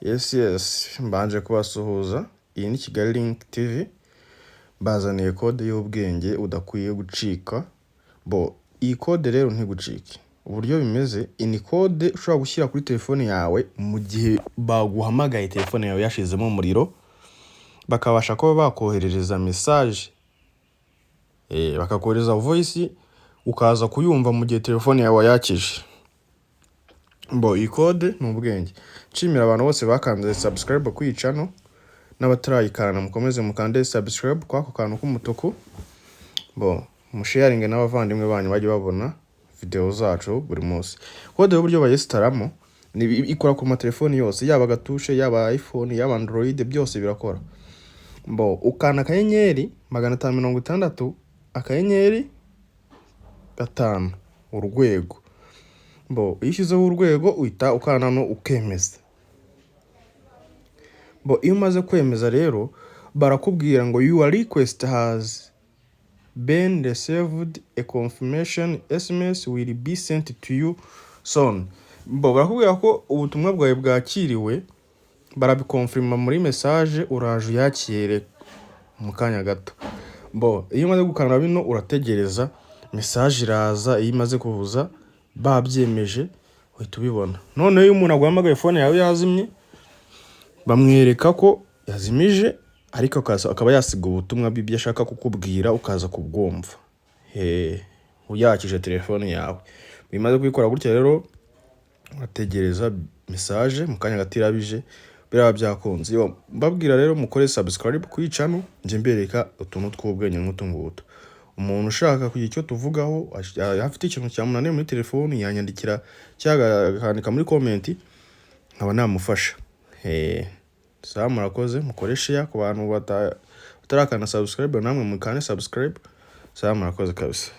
Yes, mbanje kubasuhuza. Iyi ni Kigali Link TV, mbazaniye kode y'ubwenge udakwiye gucika. Bo iyi kode rero ntigucike. Uburyo bimeze, iyi ni kode ushobora gushyira kuri telefone yawe mu gihe baguhamagaye telefone yawe yashizemo umuriro, bakabasha kuba bakoherereza message, bakakohereza voice, ukaza kuyumva mu gihe telefone yawe wayakije. Bo iyi kode ni ubwenge. Nshimira abantu bose bakanze subscribe kuri iyi channel n'abatarayikanda, mukomeze mukande subscribe kwako kantu k'umutuku. Bo musharinge n'abavandimwe banyu bajye babona video zacu buri munsi. Kode y'uburyo bayesitaramo ni ikora ku matelefoni yose, yaba gatushe, yaba iPhone, yaba Android, byose birakora. Bo ukanda *560*5#. Bo iyo ushyizeho urwego uhita ukanda hano ukemeza. Bo iyo umaze kwemeza rero barakubwira ngo "Your request has been received, a confirmation SMS will be sent to you soon." Bo barakubwira ko ubutumwa bwawe bwakiriwe, barabikonfirma muri message, uraje uyakire mu kanya gato. Bo iyo umaze gukanda bino urategereza, message iraza. Iyo imaze kuza babyemeje uhita ubibona. Noneho iyo umuntu aguhamagaye phone yawe yazimye, bamwereka ko yazimije, ariko akaba yasiga ubutumwa bw'ibyo ashaka kukubwira, ukaza kubwumva uyakije telefone yawe. Bimaze kubikora gutya rero urategereza message, mu kanya gato irabije, biraba byakunze. Yo, mbabwira rero mukore subscribe kuri channel, njye mbereka utuntu tw'ubwenge nk'utu ngutu. Umuntu ushaka kugira icyo tuvugaho, afite ikintu cyamunaniye muri telefoni, yanyandikira cyangwa akandika muri comment, nkaba namufasha. Sawa, murakoze. Mukore share ku bantu batarakanda subscribe, namwe mukande subscribe. Sawa, murakoze kabisa.